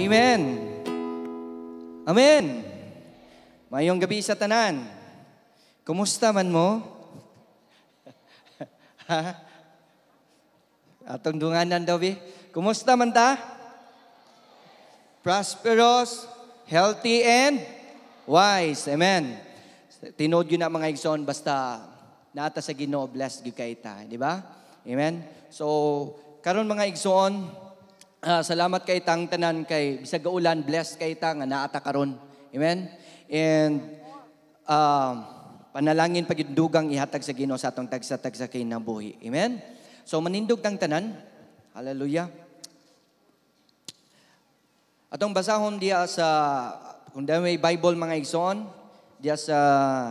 Amen. Amen. Maayong gabii sa tanan. Kumusta man mo? Ha? Atong dunganan daw, bi. Kumusta man ta? Prosperous, healthy, and wise. Amen. Tinuod gyud na, mga igsoon, basta naa ta sa Ginoo, blessed gyud kay ta, di ba? Amen. So karon, mga igsoon, salamat kay tang tanan kay bisag ulan, blessed kay ta nga naa ta karon. Amen. And panalangin pa gyud dugang ihatag sa Ginoo sa atong tagsa-tagsa kinabuhi. Amen. So manindog tang tanan. Hallelujah. Atong basahon diya sa, kung may Bible, mga igsoon, diya sa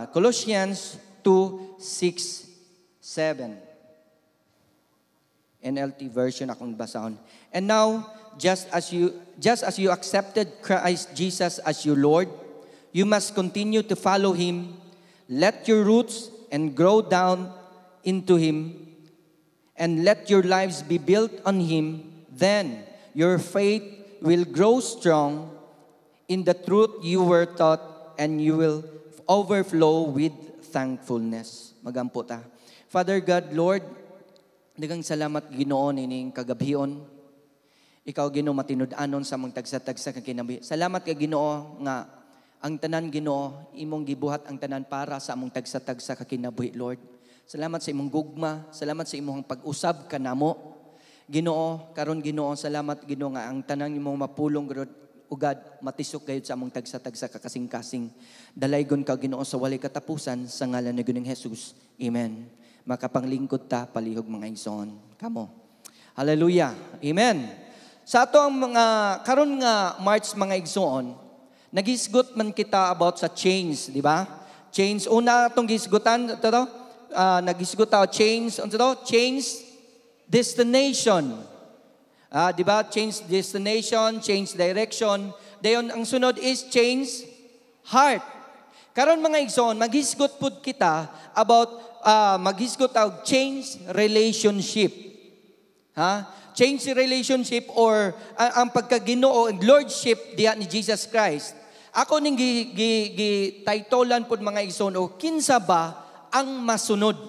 Colossians 2, 6, 7. NLT version akong basahon. "And now, just as you accepted Christ Jesus as your Lord, you must continue to follow him. Let your roots and grow down into him and let your lives be built on him. Then your faith will grow strong in the truth you were taught and you will overflow with thankfulness." Magampo ta. Father God, Lord, daghang salamat, Ginoo, nining kagabhion. Ikaw, Ginoo, matinud-anon sa among tagsa-tagsa ka kinabuhi. Salamat kay Ginoo nga ang tanan, Ginoo, imong gibuhat ang tanan para sa among tagsa-tagsa ka kinabuhi, Lord. Salamat sa imong gugma, salamat sa imong pag-usab kanamo. Ginoo, karon, Ginoo, salamat, Ginoo, nga ang tanan imong mapulong gud ugad matisok gayud sa among tagsa-tagsa ka kasing-kasing. Dalaygon ka, Ginoo, sa walay katapusan sa ngalan ni Ginoong Jesus. Amen. Makapanglingkod ta palihog, mga igsoon. Kamo. Hallelujah. Amen. Sa ato ang mga karon nga March, mga igsoon, nagisgot man kita about sa change, di ba? Change una atong gisgutan ito to, nagisgot ta change, unsa to? Change destination. Di ba? Change destination, change direction. Dayon ang sunod is change heart. Karon, mga igsoon, maghisgot pud kita about maghisgot og change relationship. Ha? Change relationship or ang pagkaginoo and lordship diha ni Jesus Christ. Ako ning gi titlean pud, mga igsoon, o kinsa ba ang masunod?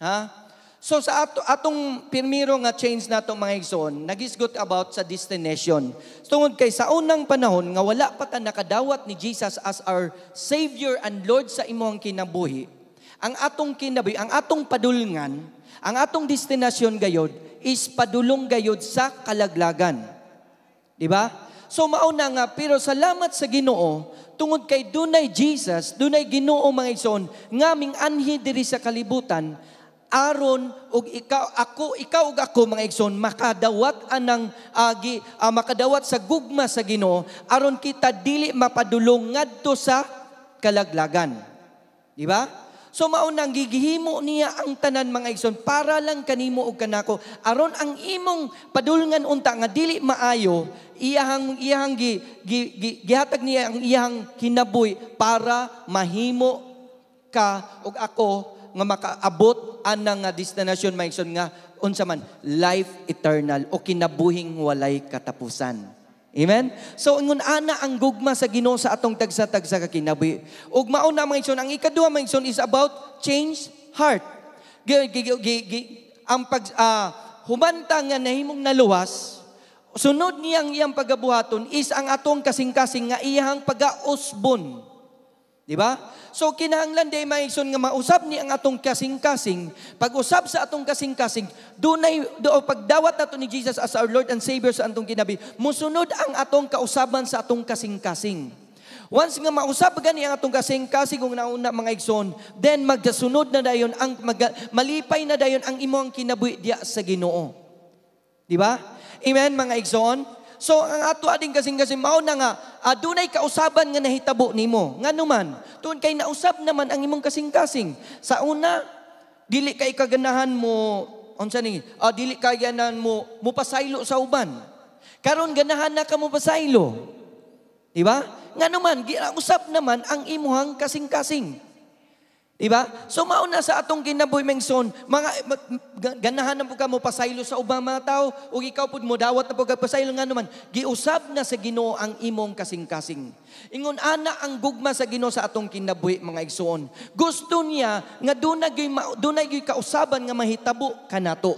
Ha? So sa atong pirmiro nga change nato, mga igsoon, nagisgot about sa destination. Tungod kay sa unang panahon nga wala pa ta nakadawat ni Jesus as our Savior and Lord sa imong kinabuhi, ang atong kinabuhi, ang atong padulngan, ang atong destinasyon gayod is padulong gayod sa kalaglagan. Di ba? So mao na nga, pero salamat sa Ginoo tungod kay dunay Jesus, dunay Ginoo, mga igsoon, nga ming anhi diri sa kalibutan aron og ikaw ako, ikaw ug ako, mga igsoon, makadawat anang makadawat sa gugma sa Ginoo aron kita dili mapadulong ngadto sa kalaglagan. Di ba? So mao nang gigihimo niya ang tanan, mga igsoon, para lang kanimo ug kanako aron ang imong padulngan unta nga dili maayo, iyahang gi, gi, gi, gihatag niya ang iyahang kinabuhi para mahimo ka ug ako nga makaabot anang nga destinasyon, mga igsoon, nga unsa man life eternal o kinabuhing walay katapusan. Amen? So ingon ana ang gugma sa Ginoo sa atong tagsa-tagsa ka kinabuhi. Ug mao na, mga igsoon, ang ikaduha, mga igsoon, is about change heart. Gi, gi, gi, gi, ang pag humanta nga nahimong naluwas, sunod niyang iyang pagabuhaton is ang atong kasing-kasing nga iyang pagausbon. Di ba? So kinahanglan day, mga igsoon, nga mausab ni ang atong kasing-kasing. Pag-usab sa atong kasing-kasing, dunay do pagdawat nato ni Jesus as our Lord and Savior sa atong kinabuhi, musunod ang atong kausaban sa atong kasing-kasing. Once nga mausab gani ang atong kasing-kasing kung nauna, mga igsoon, then magkasunod na dayon ang malipay na dayon ang imong kinabuhi diya sa Ginoo. Di ba? Amen, mga igsoon. So ang ato ading kasing-kasing mao na nga adunay kausaban nga nahitabo nimo. Ngano man? Tungod kay nausab naman ang imong kasing-kasing. Sa una, dili kay kaganahan mo unsa ni? Dili kay ganahan mo mupasaylo sa uban. Karon ganahan na ka mo pasaylo. Di ba? Ngano man, usab naman ang imuhang kasing-kasing. Diba? So mao na sa atong kinabuhi, mga igsoon, mga ganahan na pud ka mo pasaylo sa ubang mga tao ug ikaw pud mo dawat na pud kag pasaylo, nga naman giusab na sa Ginoo ang imong kasing-kasing. Ingon ana ang gugma sa Ginoo sa atong kinabuhi, mga igsoon. Gusto niya nga dunay gyud kausaban nga mahitabo kanato.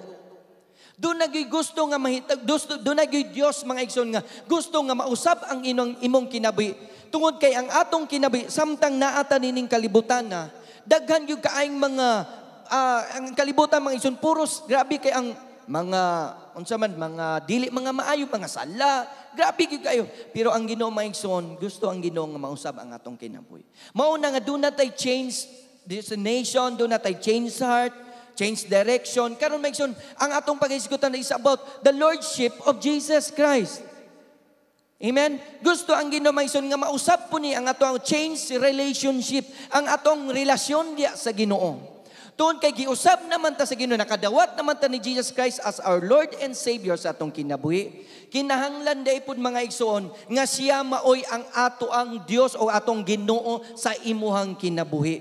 Dunay gyud gusto nga mahitabo, dunay gyud Dios, mga igsoon, nga gusto nga mausab ang imong kinabuhi. Tungod kay ang atong kinabuhi samtang naa ta nining kalibutan na daghan gyud kaayong mga ang kalibutan, mga igsoon, puros grabe kay ang mga unsa man, mga dili mga maayo, mga sala, grabe gyud kayo. Pero ang Ginoo, mga igsoon, gusto ang Ginoo nga mausab ang atong kinabuhi. Mao na nga duna tay change destination, duna tay change heart, change direction. Karon, mga igsoon, ang atong paghisgutan is about the lordship of Jesus Christ. Amen? Gusto ang Ginoo, mga igsoon, nga mausab po ni ang atong change relationship, ang atong relasyon diya sa Ginoo. Tungod kay giusab naman ta sa Ginoo, nakadawat naman ta ni Jesus Christ as our Lord and Savior sa atong kinabuhi. Kinahanglan diay pud, mga igsoon, nga siya maoy ang ato ang Dios o atong Ginoo sa imuhang kinabuhi.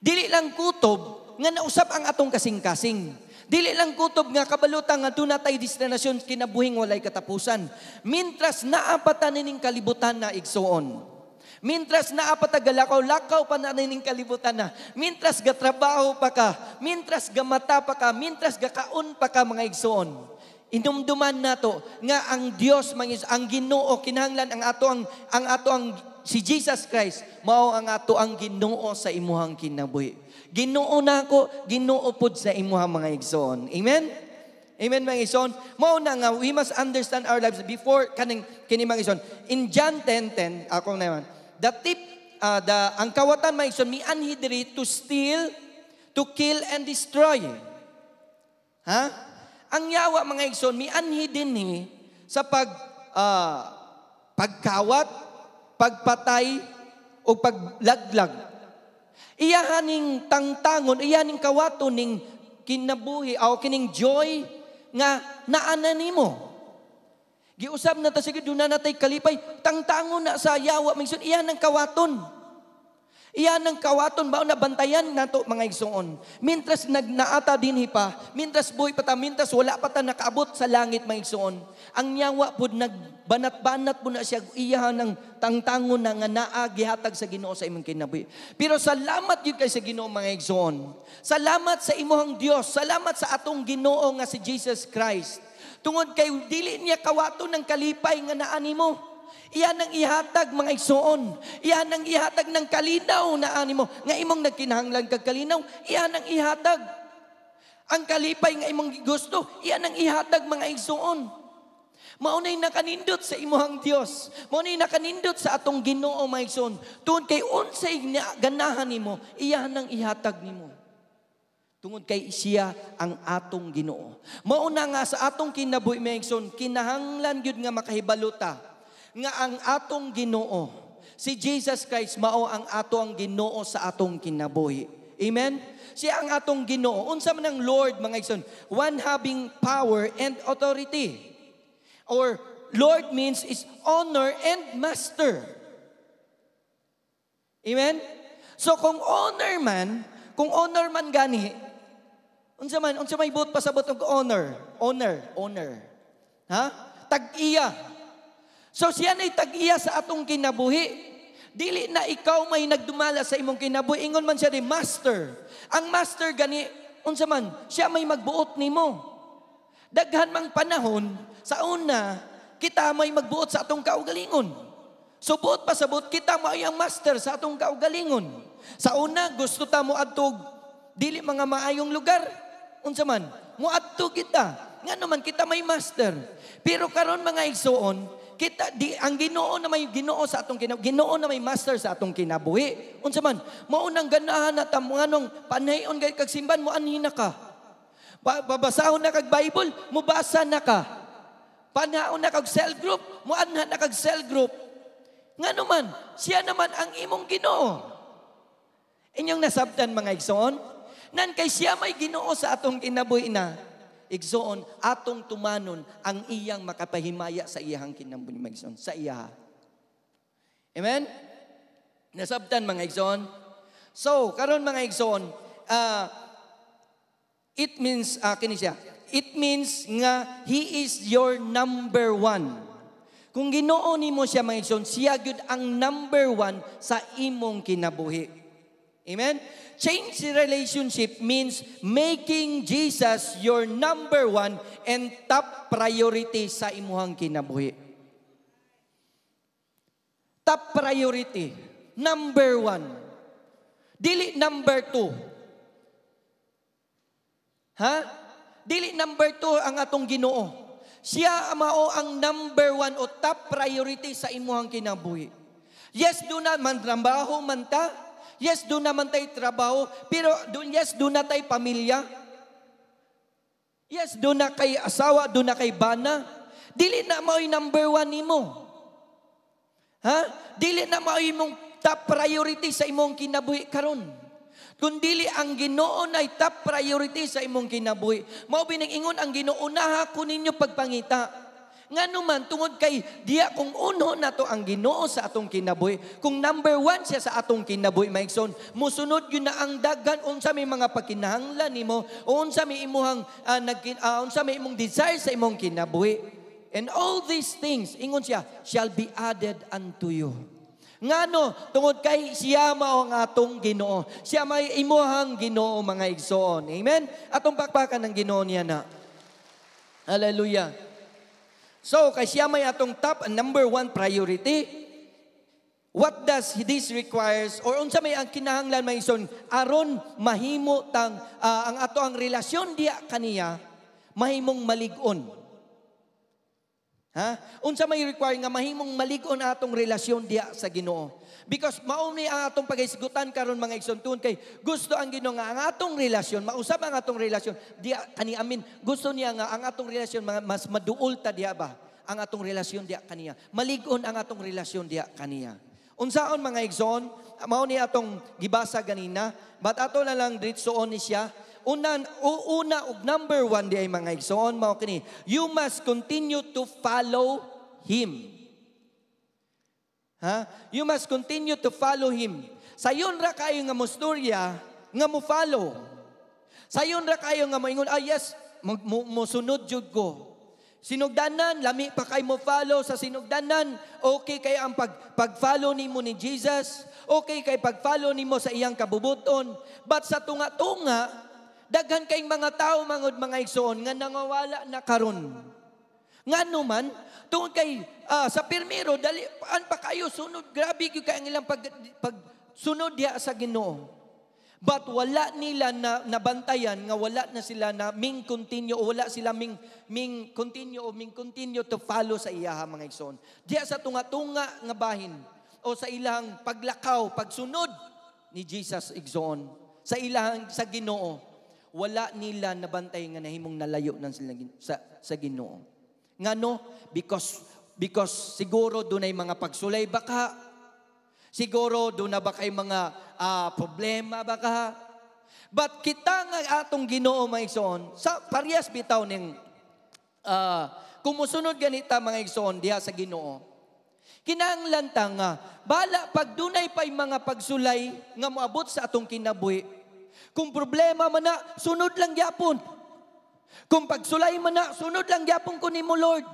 Dili lang kutob nga nausab ang atong kasing-kasing. Dili lang kutob nga kabalo ta nga duna tay destinasyon, kinabuhing walay katapusan. Mintras naa pa ta nining kalibutan na, igsoon. Mintras naa pa ta galakaw-lakaw pa na nining kalibutan na. Mintras gatrabaho pa ka, mintras gamata pa ka, mintras gakaon pa ka, mga igsoon. Inumduman nato nga ang Dios, mga ang Ginoo, kinahanglan ang ato ang si Jesus Christ mao ang ato ang Ginoo sa imuhang kinabuhi. Ginoo nako, Ginoo pud sa imuhang, mga igsoon. Amen? Amen, mga igsoon. Mao na nga we must understand our lives before kaning kini, mga igsoon. In John 10:10, ako naman. The tip the ang kawatan, mga igsoon, mianhi diri to steal, to kill and destroy. Ha? Ang yawa, mga igsoon, mianhi dinhi sa pagkawat, pagpatay o paglaglag. Iyahaning tangtangon, iyahaning kawaton ning kinabuhi o kining joy nga naana nimo. Giusab na ta sige duna natay kalipay, tangtangon na sa yawa, mga igsoon, iyan ang kawaton. Iyan ang kawaton ba na bantayan nato, mga igsoon. Mintras naa ta dinhi pa, mintras buhi pa ta, mintras wala pa ta nakaabot sa langit, mga igsoon. Ang yawa pud nagbanat-banat po na siya iyahan ng tangtangon na nga naa gihatag sa Ginoo sa imong kinabuhi. Pero salamat gyud kay sa Ginoo, mga igsoon. Salamat sa imuhang Dios, salamat sa atong Ginoo nga si Jesus Christ. Tungod kay dili niya kawaton ng kalipay nga naa nimo. Iyan ang ihatag, mga igsoon. Iyan ang ihatag ng kalinaw na animo. Nga imong nagkinahanglan kag kalinaw, iyan ang ihatag. Ang kalipay nga imong gusto, iyan ang ihatag, mga igsoon. Mao na'y nakanindot sa imuhang Dios. Mao na'y nakanindot sa atong Ginoo, mga igsoon. Tungod kay unsay ganahan nimo, iyan ang ihatag nimo. Tungod kay siya ang atong Ginoo. Mao na nga sa atong kinabuhi, mga igsoon, kinahanglan gyud nga makahibalo ta nga ang atong Ginoo, si Jesus Christ, mao ang ato ang Ginoo sa atong kinabuhi. Amen? Siya ang atong Ginoo. Unsa man ang Lord, mga igsoon? One having power and authority. Or Lord means is owner and master. Amen? So kung owner man gani, unsa may buot pasabot og owner? Owner, owner. Ha? Tag-iya. So siya na'y tag-iya sa atong kinabuhi. Dili na ikaw may nagdumala sa imong kinabuhi. Ingon man siya di master. Ang master gani, unsa man, siya may magbuot nimo. Daghan mang panahon, sa una, kita may magbuot sa atong kaugalingon. So buot pasabot, kita mo ang master sa atong kaugalingon. Sa una, gusto ta mo adtog dili mga maayong lugar. Unsa man, mo adto kita. Nga naman kita may master. Pero karon, mga igsoon, kita di ang Ginoo na may Ginoo sa atong kinabuhi, Ginoo na may master sa atong kinabuhi. Unsa man, mao nang ganahan na ta mo nganong panhayon gay kag simban mo anhi na ka. Babasahon na kag Bible, mubasa na ka. Panhaon na kag cell group, muanha na kag cell group. Nga naman, siya naman ang imong Ginoo. Inyong nasabtan, mga igsoon, nan kay siya may Ginoo sa atong kinabuhi na, igsoon, atong tumanon ang iyang makapahimaya sa iyang kinabuhi, mga igsoon, sa iya. Amen? Nasabtan, mga igsoon? So, karon, mga igsoon, it means, kini siya, it means nga He is your number one. Kung Ginoo nimo siya, mga igsoon, siya gyud ang number one sa imong kinabuhi. Amen? Change relationship means making Jesus your number one and top priority sa imuhang kinabuhi. Top priority. Number one. Dili number two. Ha? Dili number two ang atong Ginoo. Siya mao ang number one o top priority sa imuhang kinabuhi. Yes, duna man trabaho man ta. Yes, duna man tay trabaho. Pero yes, duna tay pamilya. Yes, duna kay asawa, duna kay bana. Dili na mao'y number one nimo. Ha? Dili na mao'y imong top priority sa imong kinabuhi karon. Kung dili ang Ginoo na top priority sa imong kinabuhi. Mao bining ingon ang Ginoo, "Unaha ko ninyo pagpangita." Ngano man? Tungod kay diya kung unho nato ang Ginoo sa atong kinabuhi, kung number one siya sa atong kinabuhi, mga igsoon, musunod yun na ang daghan unsa may mga pagkinahanglan nimo, o unsa may imuhang unsa may imong desire sa imong kinabuhi. "And all these things," ingon siya, "shall be added unto you." Ngano? Tungod kay siya mao ang atong Ginoo. Siya may imuhang Ginoo, mga igsoon. Amen? Atong pakpakan ng Ginoo niya na. Hallelujah. So, kay siya may atong top and number one priority, what does this requires or unsa may ang kinahanglan, mga igsoon, aron mahimo tang ang ato ang relasyon diya kaniya mahimong malig-on? Ha? Unsa may require nga mahimong malig-on atong relasyon diya sa Ginoo? Because mao ni ang atong paghisgutan karon, mga igsoon, tungod kay gusto ang Ginoo nga ang atong relasyon, mausab ang atong relasyon diya kani amin. Gusto niya nga ang atong relasyon mga mas maduol ta diya ba? Ang atong relasyon diya kaniya. Malig-on ang atong relasyon diya kaniya. Unsaon, mga igsoon? Mao ni atong gibasa ganina, but ato na lang diretsoon ni siya. Una ug number one di ay, mga igsoon, mao kini. You must continue to follow Him. Ha? You must continue to follow Him. Sayon ra kayo nga mostorya nga mo follow. Sayon ra kayo nga moingon, "Ah yes, mosunod jud ko." Sinugdanan, lami pa kay mo follow sa sinugdanan. Okay kay ang pag-follow nimo ni Jesus. Okay kay pag-follow nimo sa iyang kabubuton. But sa tunga-tunga, daghan kay mga tao mangod, mga igsoon, nga nangawala na karon. Ngano man? Tungod kay sa pirmiro dali an pa kayo sunod, grabe gyud kay ang ilang pag sunod diha sa Ginoo. But wala nila na nabantayan nga wala na sila na ming continue o wala sila ming continue o ming continue to follow sa iyaha, mga igsoon. Diya sa tunga-tunga nga bahin o sa ilang paglakaw, pagsunod ni Jesus, igsoon, sa ilang sa Ginoo, wala nila nabantay nga nahimong nalayo ng sila sa Ginoo. Ngano? Because siguro dunay mga pagsulay baka. Siguro duna ba kay mga problema baka. But kita nga atong Ginoo, mga igsoon, sa parehas bitaw ning kung musunod ganita, mga igsoon, diha sa Ginoo. Kinahanglan ta nga bala pag dunay pay mga pagsulay nga moabot sa atong kinabuhi. Kung problema man na, sunod lang gyapon. Kung pagsulay man na, sunod lang gyapon ko nimo, Lord.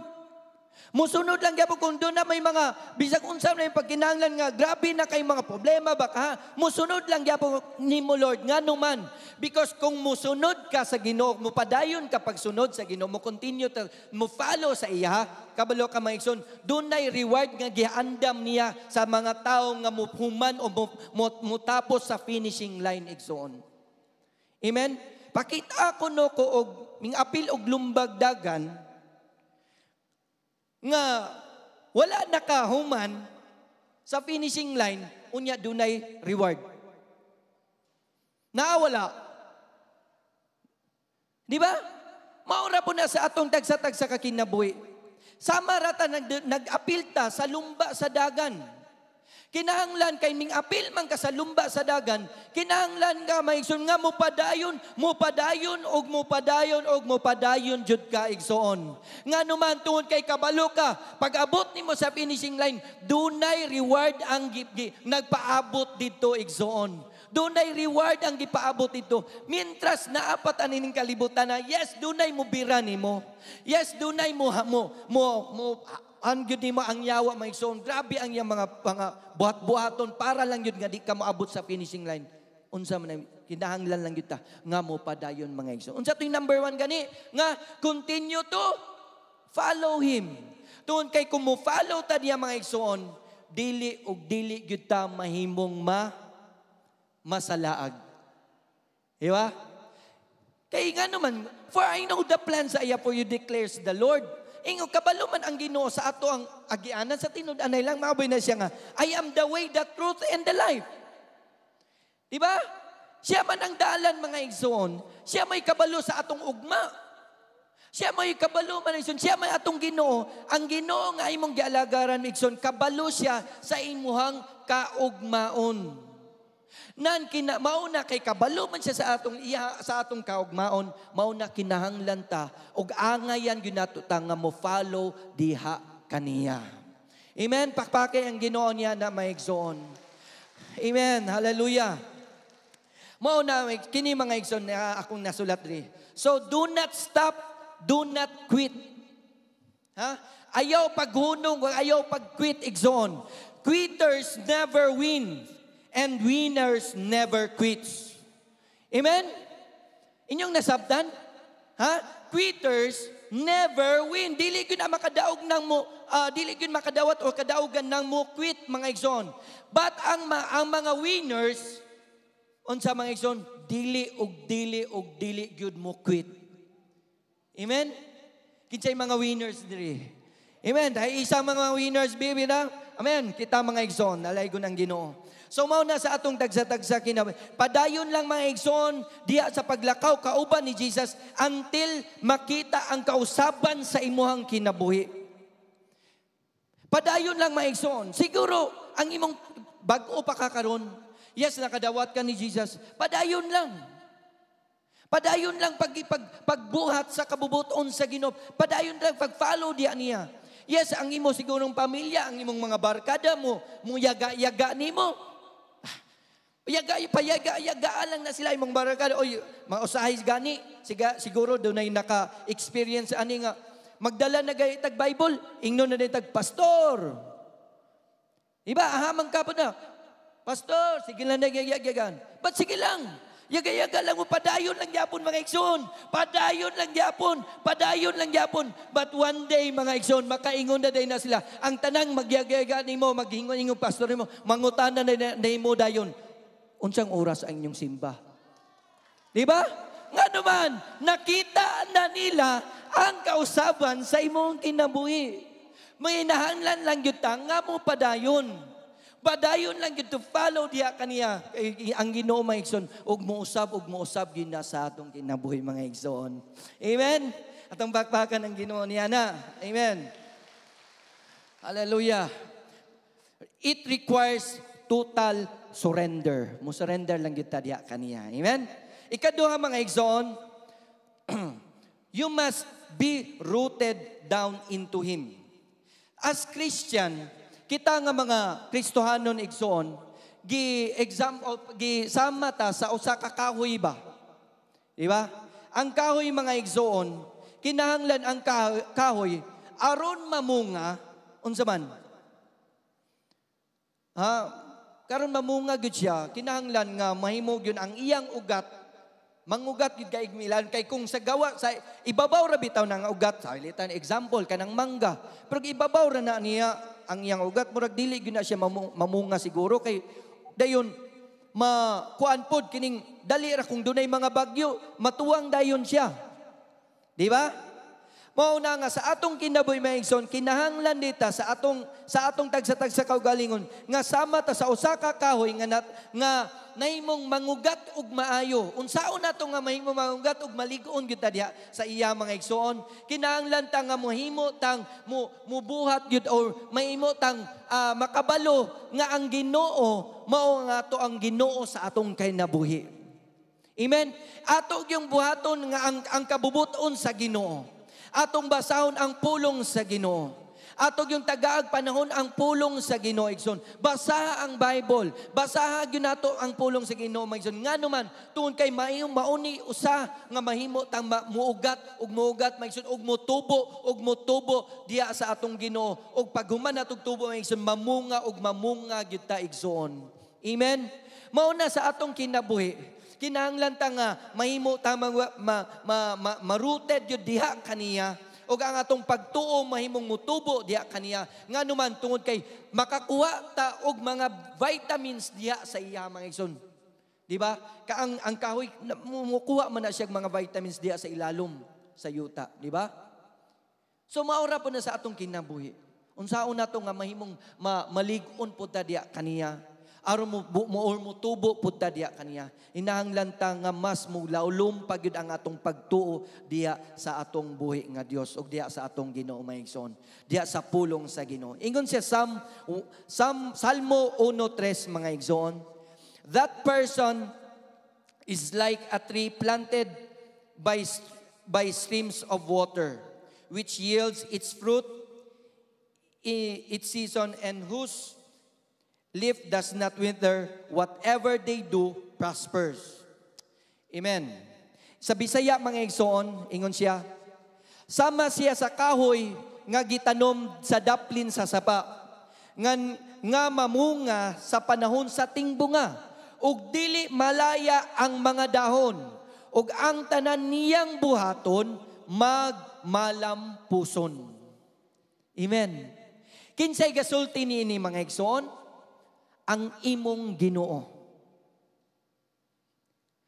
Musunod lang gyapon kung duna may mga bisag unsa na yung pagkinahanglan nga grabe na kay mga problema baka, musunod lang gyapon nimo, Lord. Ngano man? Because kung musunod ka sa Ginoo, mupadayon ka pagsunod sa Ginoo, mo continue to mo follow sa iya, kabalo ka, mga igsoon, dunay reward nga giandam niya sa mga tawo nga muhuman o mutapos sa finishing line, igsoon. Amen. Pakita ko no ko og ming apil og lumbag dagan nga wala nakahuman sa finishing line, unya dunay reward. Naa wala? Di ba? Maura po na sa atong tagsa-tagsa ka kinabuhi. Sama rata nag-apil ta sa lumba sa dagan. Kinahanglan kay ning apil man ka sa lumba sa dagan, kinahanglan ka, mga igsoon, nga mupadayon, mupadayon og mupadayon og mupadayon jud ka, igsoon. Ngano man? Tungod kay kabalo ka, pag abot nimo sa finishing line, dunay reward ang nagpaabot didto, igsoon. Dunay reward ang gipaabot dito. Mientras naa pa ta nining kalibutan na, yes, dunay mo bira nimo. Yes, dunay mo mo mo mo ang gyud nimo ang yawa, mga igsoon. Grabe ang iyang mga buhat-buhaton para lang gyud nga di ka moabot sa finishing line. Unsa man, kinahanglan lang gyud ta nga mo padayon, mga igsoon. Unsa to'y number one gani? Nga continue to follow Him. Tungod kay kung mo follow ta niya, mga igsoon, dili ug dili gyud ta mahimong masalaag. Di ba? Kay nga naman, "For I know the plans I have for you, declares the Lord." Ingon, kabalo man ang Ginoo sa ato ang agianan sa tinud-anay lang, maaboy na siya nga, "I am the way, the truth, and the life." Di ba? Siya man ang dalan, mga igsoon. Siya may kabalo sa atong ugma. Siya may kabalo man, igsoon. Siya may atong Ginoo. Ang Ginoo nga imong gialagaran, igsoon, kabalo siya sa imuhang kaugmaon. Nan kina mauna kay kabalo man siya sa atong iya sa atong kaugmaon, mauna kinahanglan ta og angayan gyud nato ta nga mo follow diha kaniya. Amen. Pakpake ang Ginoo niya na may igsoon. Amen. Hallelujah. Mao na kini, mga igsoon, na akong nasulat diri. So do not stop, do not quit. Ha? Ayaw paghunong, ayaw pag-quit, igsoon. Quitters never win and winners never quits. Amen? Inyong nasabtan? Ha? Quitters never win. Dili gyud na makadaog ng mo, dili gyud makadawat o kadaugan ng mo quit, mga igsoon. But ang mga winners unsa, mga igsoon, dili og dili og dili gyud mo quit. Amen? Kinsay mga winners diri? Amen. Dahil isang mga winners, baby na. Amen. Kita, mga igsoon, nalaygon ang Ginoo. So mao na sa atong tagsa-tagsa kinabuhi. Padayon lang, mga igsoon, diha sa paglakaw kauban ni Jesus until makita ang kausaban sa imuhang kinabuhi. Padayon lang, mga igsoon. Siguro ang imong bag-o pa ka karon. Yes, nakadawat ka ni Jesus. Padayon lang. Padayon lang pagbuhat sa kabubuton sa Ginoo. Padayon lang pag-follow diya niya. Yes, ang imo sigurong pamilya, ang imong mga barkada mo, mo yaga-yaga nimo. Yaga, payaga, yaga lang na sila imong barkada. Oy, mga usahay gani. Siguro dunay naka-experience ani nga magdala na gay tag Bible, ingnon na tag pastor. Iba, ahamang kapod na. "Pastor, sige lang nagyagyagan." Ba't sige lang? Yaga-yaga lang mo, padayon lang yapon, mga igsoon. Padayon lang yapon, padayon lang yapon. But one day, mga igsoon, makaingon na day na sila. Ang tanang magyagayaga nimo, maghingon-ingon pastor nimo, mangutana na nimo dayon. "Unsang oras ang inyong simba?" Di ba? Nga naman, nakita na nila ang kausaban sa imong kinabuhi. May hinahanglan lang gyud ta nga mo padayon. Padayon lang gyud to follow diha kaniya. Kay ang Ginoo, mga igsoon, ug mousab gyud na sa atong kinabuhi, mga igsoon. Amen. Atong bakbakan ang Ginoo niya na. Amen. Hallelujah. It requires total surrender. Mo surrender lang gyud ta diha kaniya. Amen. Ikaduha, mga igsoon, you must be rooted down into Him. As Christian, kita nga mga Kristohanon, igsoon, gi example gi sama ta sa usa ka kahoy ba? Di ba? Ang kahoy, mga igsoon, kinahanglan ang kahoy aron mamunga, unsa man? Ha? Karon mamunga gyud siya, kinahanglan nga mahimo gyud ang iyang ugat, mangugat gyud kay milan kay kung sa gawa sa ibabaw ra bitaw na nga ugat sa ilitan, example kanang mangga, pero ibabaw ra na niya ang iyang ugat, murag dili gyud na siya mamunga siguro kay dayon ma kuan pod kining dali ra kung dunay mga bagyo, matuwang dayon siya, di ba? Mao na nga sa atong kinabuhi, mga igsoon, kinahanglan dita sa atong tagsa-tagsa kaugalingon nga sama ta sa usa ka kahoy nga nga nahimong mangugat og maayo. Unsaon nato nga mahimong mangugat og malig-on gyud ta diha sa iya, mga igsoon? Kinahanglan ta nga mohimo tang mo mubuhat gyud or mahimo tang makabalo nga ang Ginoo mao nga ato ang Ginoo sa atong kinabuhi. Amen. Ato yung buhaton nga ang kabubuton sa Ginoo. Atong basahon ang pulong sa Ginoo. Ato gyung tagaag panahon ang pulong sa Ginoo, igsoon. Basaha ang Bible. Basaha gyud nato ang pulong sa Ginoo, mga igsoon. Ngano man, tungod kay mauni usa nga mahimo tang muugat ug muugat, mga igsoon, ug mutubo diha sa atong Ginoo. Ug paghuman natong tubo, mga igsoon, mamunga ug mamunga gyud ta, igsoon. Amen. Mao na sa atong kinabuhi. Kinahanglan ta nga mahimo ta ma, ma, ma, ma, ma-rooted gyud diha kaniya ug ang atong pagtuo mahimong mutubo diha kaniya. Ngano man, tungod kay makakuha ta og mga vitamins diha sa iya, mga igsoon. Di ba? Ka ang kahoy mukuha man na siya mga vitamins diha sa ilalom sa yuta, di ba? So maura po na sa atong kinabuhi. Unsaon nato nga mahimong malig-on pud ta diha kaniya, aron mo, mo or mutubo pud ta diha kaniya? Inahanglan ta nga mas mulawom pa gyud ang atong pagtuo diha sa atong buhi nga Dios ug diha sa atong Ginoo, mga igsoon. Diha sa pulong sa Ginoo. Ingon siya Psalm Salmo 1:3, mga igsoon. That person is like a tree planted by streams of water, which yields its fruit in its season and whose leaf does not wither. Whatever they do prospers. Amen. Sa Bisaya, mga igsoon, ingon siya, sama siya sa kahoy nga gitanom sa daplin sa sapa, nga mamunga sa panahon sa tingbunga, ug dili malaya ang mga dahon, ug ang tanan niyang buhaton magmalampuson. Amen. Kinsay gasulti niini, mga igsoon? Ang imong Ginoo.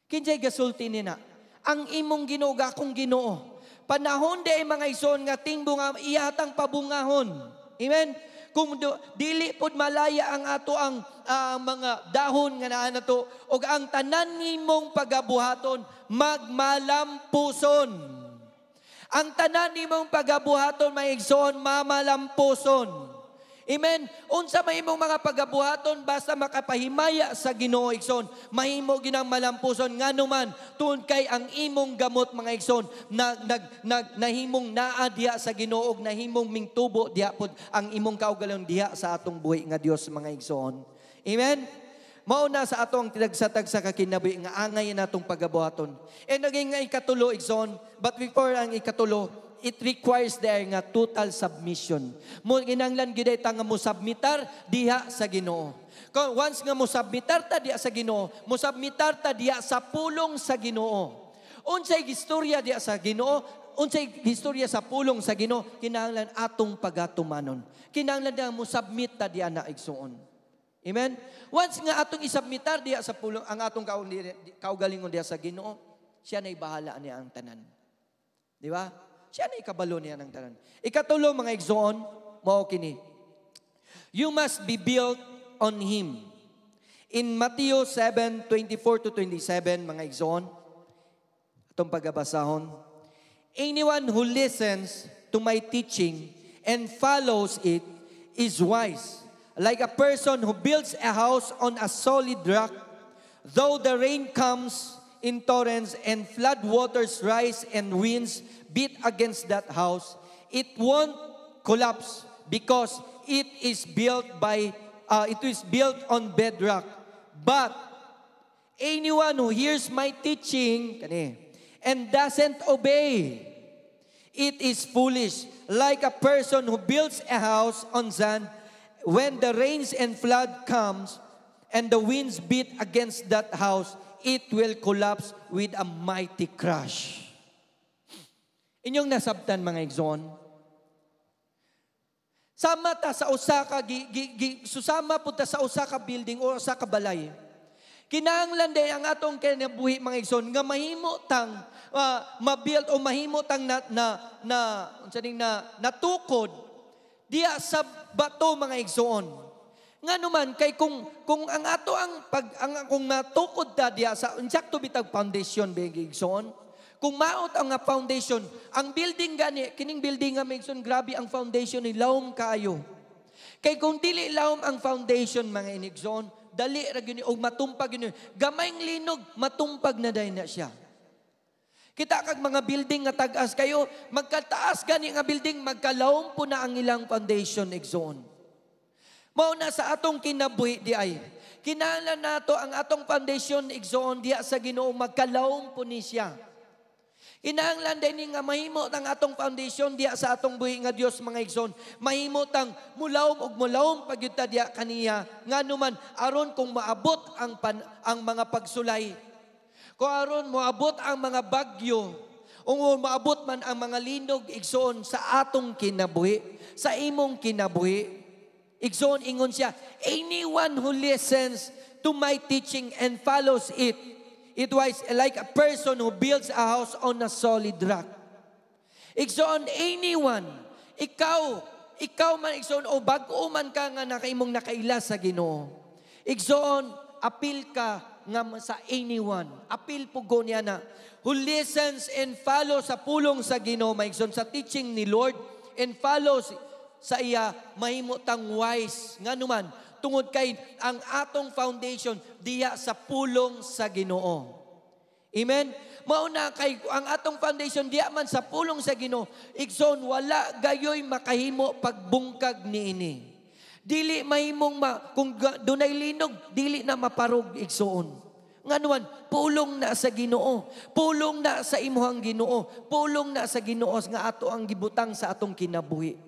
Kinsay gasulti ni na? Ang imong Ginoo, akong Ginoo. Panahon di ay, mga igsoon, nga tingbunga iyatang pabungahon. Amen? Kung dili pod malaya ang ato ang mga dahon nga naa nato ug ang tanan nimong pagabuhaton magmalampuson. Ang tanan nimong pagabuhaton, mga igsoon, mamalampuson. Amen. Unsa may imong mga pagabuhaton, basta makapahimaya sa Ginoo, igsoon, mahimo ginang malampuson. Ngano man, tungod kay ang imong gamot, mga igsoon, na, nag, nag nahimong naa diha sa Ginoo ug nahimong mingtubo diha pod ang imong kaugalingon diha sa atong buhi nga Dios, mga igsoon. Amen. Mao na sa atong tagsa-tagsa ka kinabuhi nga angay natong pagabuhaton. And naging nga ikatulo, igsoon, but before ang ikatulo, it requires there nga total submission. Mo kinahanglan gyud ta nga mo submitar diha sa Ginoo. Kung once nga mo submitar ta diha sa Ginoo, mo submitar ta diha sa pulong sa Ginoo. Unsay istorya diha sa Ginoo? Unsay istorya sa pulong sa Ginoo? Kinahanglan atong pagatumanon. Kinahanglan nga mo submit ta diha na, igsuon. Amen? Once nga atong isubmitar diha sa pulong ang atong kaugalingon diha sa Ginoo, siya na'y bahala niya ang tanan. Di ba? Siya na ikabalo niya ng tanan. Ikatulo, mga igsoon, mao kini. You must be built on Him. In Matthew 7:24 to 27, mga igsoon, atong pagabasahon, "Anyone who listens to my teaching and follows it is wise, like a person who builds a house on a solid rock. Though the rain comes in torrents and flood waters rise and winds beat against that house, it won't collapse because it is built on bedrock. But anyone who hears my teaching," kani, "and doesn't obey it is foolish, like a person who builds a house on sand. When the rains and flood comes and the winds beat against that house, it will collapse with a mighty crash." Inyong nasabtan, mga igsoon, sama ta sa usa ka gi, gi, gi, susama pud ta sa usa ka building o usa ka balay. Kinahanglan day ang atong kinabuhi, mga igsoon, nga mahimo tang ma-build o mahimo tang na na na unsa ning na natukod diya sa bato, mga igsoon. Ngano man, kay kung ang ato ang pag ang kung natukod ta diya sa insakto bitag foundation, mga igsoon. Kung maot ang nga foundation, ang building gani, kining building nga, mga igsoon, grabe ang foundation ni, lawom kaayo. Kay kung dili lawom ang foundation, mga inigsoon, dali ra gyud ni og matumpag gyud ni. Gamayng linog, matumpag na dayon na siya. Kita kag mga building nga tag-as kayo, magkataas gani nga building, magkalawom po na ang ilang foundation, igsoon. Mao na sa atong kinabuhi di ay. Kinahanglan nato ang atong foundation, igsoon, diya sa Ginoo, magkalawom po ni siya. Kinahanglan din ni nga mahimo ang atong foundation diya sa atong buhi nga Dios, mga igsoon. Mahimo tang mulawom og mulawom pagyud ta diya kaniya, ngano man aron kung maabot ang mga pagsulay. Kung aron moabot ang mga bagyo, o maabot man ang mga linog, igsoon, sa atong kinabuhi, sa imong kinabuhi. Igsoon, ingon siya, "Anyone who listens to my teaching and follows it, it was like a person who builds a house on a solid rock." Igsoon, anyone, ikaw man, igsoon, o bag-o man ka nga nakaimong nakaila sa Ginoo. Igsoon, apil ka nga sa anyone. Apil pugo niya na who listens and follows sa pulong sa Ginoo, maigsoon, sa teaching ni Lord and follows sa iya, mahimo tang wise. Ngano man, tungod kay ang atong foundation diya sa pulong sa Ginoo. Amen? Mao na kay ang atong foundation diya man sa pulong sa Ginoo, igsoon, wala gayoy makahimo pagbungkag niini. Dili mahimong kung dunay linog, dili na maparog, igsoon. Ngano man, pulong na sa Ginoo. Pulong na sa imuhang Ginoo. Pulong na sa Ginoo nga ato ang gibutang sa atong kinabuhi.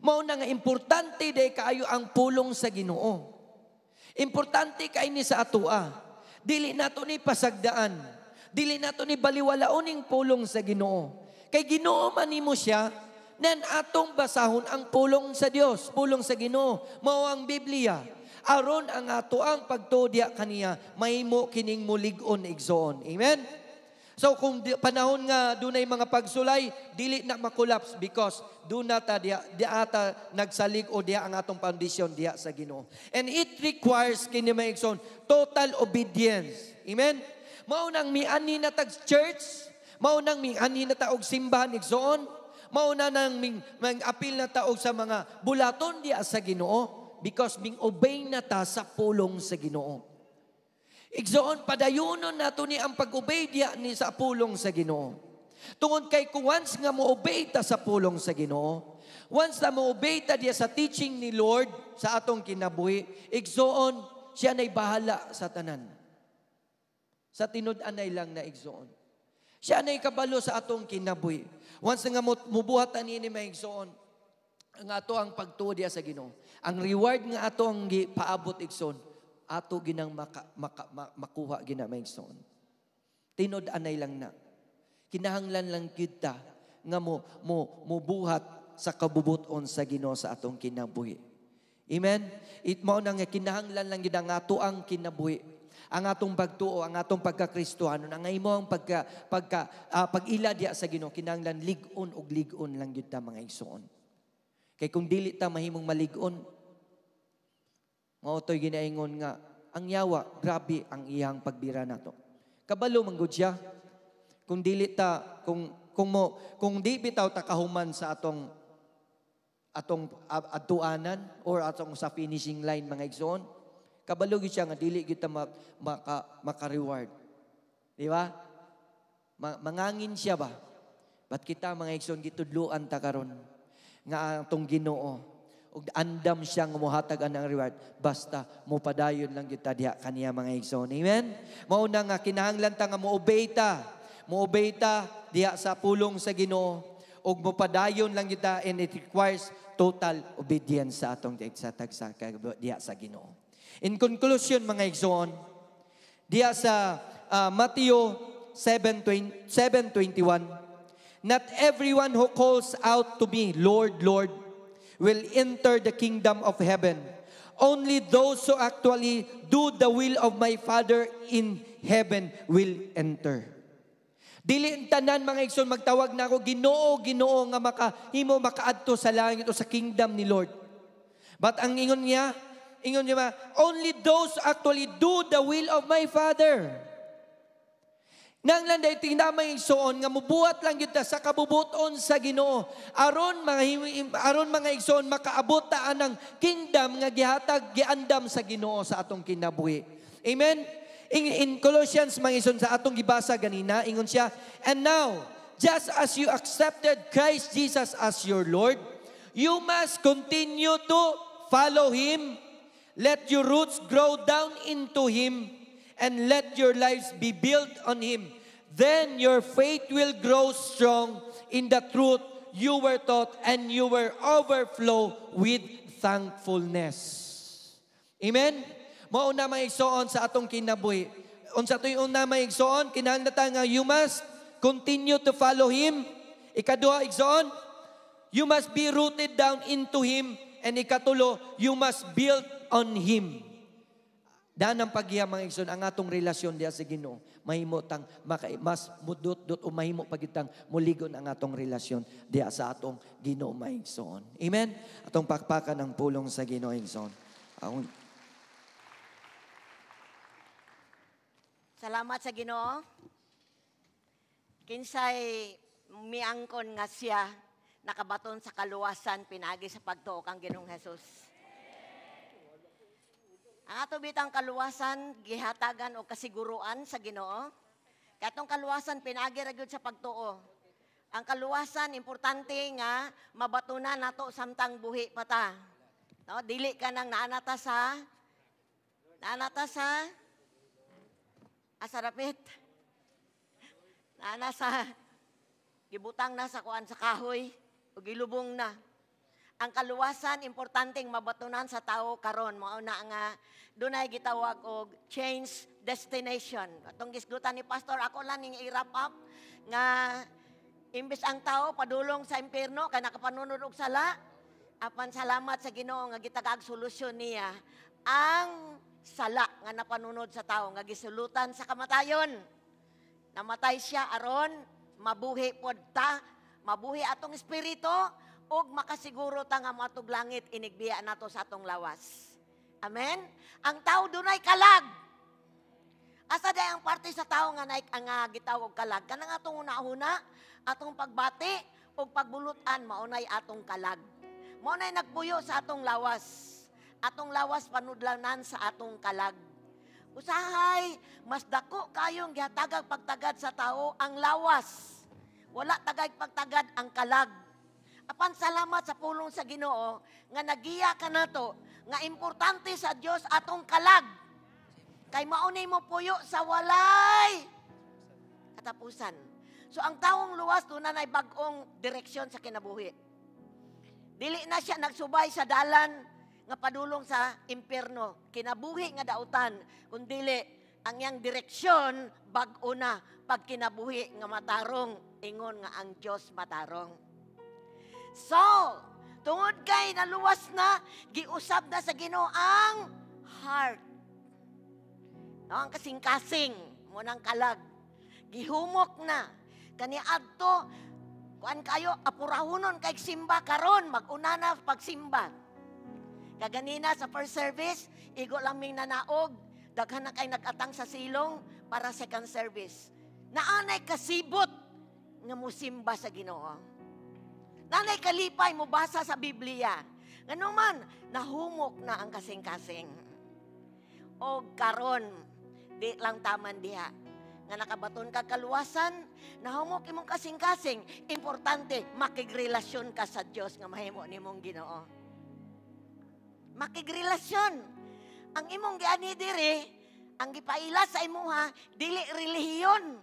Mao na nga importante day kaayo ang pulong sa Ginoo. Importante kay ni sa atoa. Dili nato ni pasagdaan. Dili nato ni baliwalaon ning pulong sa Ginoo. Kay Ginoo man nimo siya, nan atong basahon ang pulong sa Dios, pulong sa Ginoo, mao ang Biblia. Aron ang ato ang pagtuo diya kaniya mahimo kining mulig-on, igsoon. Amen. So kung panahon nga dunay mga pagsulay, dili na makolapse because do na ta diya, di ata nagsalig o diya ang atong foundation diya sa Ginoo. And it requires kini, mga igsoon, total obedience. Amen. Mao nang mianhi na tag church, mao nang mianhi na ta og simbahan, igsoon, mao na nang ming, mang apil na ta og sa mga bulaton diya sa Ginoo because ming obey na ta sa pulong sa Ginoo. Igsoon, padayunon nato ni ang pag-obey diya ni sa pulong sa Ginoo. Tungod kay kung once nga mo-obey ta sa pulong sa Ginoo, once na mo-obey ta diya sa teaching ni Lord sa atong kinabuhi, igsoon, siya na'y bahala sa tanan. Sa tinud-anay lang na, igsoon. Siya na'y kabalo sa atong kinabuhi. Once nga mubuhat ani ni mga igsoon, ang ato ang pagtuo diya sa Ginoo. Ang reward nga ato ang paabot, igsoon, ato ginang makuha gina, mga igsoon. Tinud-anay lang na. Kinahanglan lang kita nga mo mo mubuhat sa kabubuton sa Ginoo sa atong kinabuhi. Amen? It mao na nga kinahanglan lang gid ang ato ang kinabuhi. Ang atong pagtuo, ang atong pagkakristohanon, ang imong pagka, pagka pag-ila diya sa Ginoo, kinahanglan lig-on og lig-on lang gyud ta, mga igsoon. Kay kung dili ta mahimong malig-on, mao to'y ginaingon nga ang yawa, grabe ang iyang pagbira nato. Kabalo man gud siya. Kung dili ta kung di bitaw ta kahuman sa atong atong adtuanan or atong sa finishing line, mga igsoon, kabalo gyud siya nga dili gyud ta maka-reward. Di ba? Mangangin siya ba? But kita, mga igsoon, gitudluan ta karon nga ang atong Ginoo ug andam siya nga mohatag ang reward basta mopadayon lang gyud ta diha kaniya, mga igsoon. Amen. Mao na nga kinahanglan ta nga mo-obey ta. Mo-obey ta diha sa pulong sa Ginoo ug mopadayon lang kita and it requires total obedience sa atong sa tagsa diha sa Ginoo. In conclusion, mga igsoon, diha sa Matthew 7:21, "Not everyone who calls out to me, 'Lord, Lord,' will enter the kingdom of heaven. Only those who actually do the will of my Father in heaven will enter." Dili ang tanan, mga igsoon, magtawag na ako, "Ginoo, Ginoo," nga makahimo makaadto sa langit o sa kingdom ni Lord. But ang ingon niya ba, only those actually do the will of my Father. Nang lang dahil tinamay igsoon nga mubuhat lang gyud ta sa kabubuton sa Ginoo aron, mga igsoon, makaabot ta anang kingdom nga gihatag, giandam sa Ginoo sa atong kinabuhi. Amen. In Colossians, mga igsoon, sa atong gibasa ganina, ingon siya, "And now, just as you accepted Christ Jesus as your Lord, you must continue to follow Him. Let your roots grow down into Him and let your lives be built on Him. Then your faith will grow strong in the truth you were taught and you will overflow with thankfulness." Amen? Mao na, mga igsoon, sa atong kinabuhi. Unsa to'y una, mga igsoon? Kinahanglan ta nga you must continue to follow Him. Ikaduha, igsoon, you must be rooted down into Him. And ikatulo, you must build on Him. Daan ang paggiya, mga igsoon, ang atong relasyon diya sa Ginoo. Mahimo tang maka, mas mudot-dot o mahimo pagitang muligon ang atong relasyon diya sa atong Ginoo, mga igsoon. Amen? Atong pakpakan ang pulong sa Ginoo, igsoon. Akong Salamat sa Ginoo. Kinsay miangkon nga siya nakabaton sa kaluwasan pinagi sa pagtuo kang Ginoong Hesus? Ang ato bitang kaluwasan gihatagan og kasiguruan sa Ginoo. Katong kaluwasan pinagi ra gyud sa pagtuo. Ang kaluwasan, importante nga mabatunan nato samtang buhi pa ta. No, dili ka nang naanata sa asarapit. Naana sa gibutang na sa kuan, sa kahoy o gilubong na. Ang kaluwasan, importanteng mabatunan sa tao karon. Mao na nga dunay gitawag og change destination. Atong gisgutan ni pastor, ako lang ning i-wrap up nga imbes ang tao padulong sa impierno kay nakapanunod og sala, apan salamat sa Ginoo nga gitagaag solusyon niya ang sala nga napanunod sa tao nga gisulutan sa kamatayon. Namatay siya aron mabuhi pod ta, mabuhi atong espiritu ug makasiguro ta nga moadtog langit inigbiya nato sa atong lawas. Amen? Ang tao dunay kalag. Asa day ang parte sa tao nga naik ang nga gitawag kalag? Kanang atong una-una, atong pagbati ug pagbulutan, maunay atong kalag. Maunay nagpuyo sa atong lawas. Atong lawas panudlanan sa atong kalag. Usahay, mas dako kayong gihatagag pagtagad sa tao ang lawas. Wala tagay pagtagad ang kalag. Apan salamat sa pulong sa Ginoo nga nagiya ka nato nga importante sa Dios atong kalag. Kay maunay mo puyo sa walay katapusan. So ang taong luwas doon na bag-ong direksyon sa kinabuhi. Dili na siya nagsubay sa dalan nga padulong sa impierno, kinabuhi nga dautan, kundili ang iyang direksyon bag-o na, pag kinabuhi nga matarong, ingon nga ang Dios matarong. So, tungod kay naluwas na, giusab na sa Ginoo ang heart. No, ang kasing-kasing mo nang kalag. Gihumok na. Kani adto, kuan kayo, apurahonon kay simba karon, mag-una na pagsimba. Kaganina sa first service, igo lang ming nanaog, daghan na kay nag-atang sa silong para second service. Naanay kasibot nga musimba sa Ginoo. Naanay kalipay mo basa sa Biblia. Ngano man, nahumok na ang kasing-kasing. O karon, di lang taman diha nga nakabaton ka kaluwasan, nahumok imong kasing-kasing, importante makigrelasyon ka sa Dios nga mahimo nimong Ginoo. Makigrelasyon. Ang imong giani diri, ang gipaila sa imuha, dili relihiyon.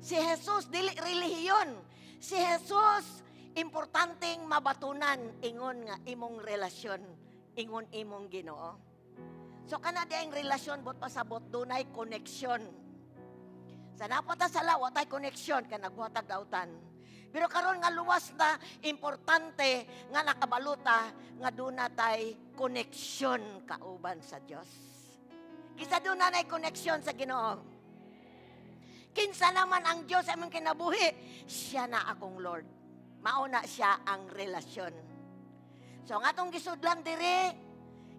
Si Jesus dili relihiyon. Si Jesus importanteng mabatunan ingon nga imong relasyon, ingon imong Ginoo. So kana di ang relasyon, bot pasabot dunay koneksyon. Sa napata sala, wa tay koneksyon kay nagbuhatag dautan. Pero karon nga luwas na, importante nga nakabaluta nga duna tay koneksyon kauban sa Dios. Kinsa duna nay koneksyon sa Ginoo? Kinsa naman ang Dios sa imong kinabuhi? Siya na akong Lord. Mauna siya ang relasyon. So ang atong gisudlan diri,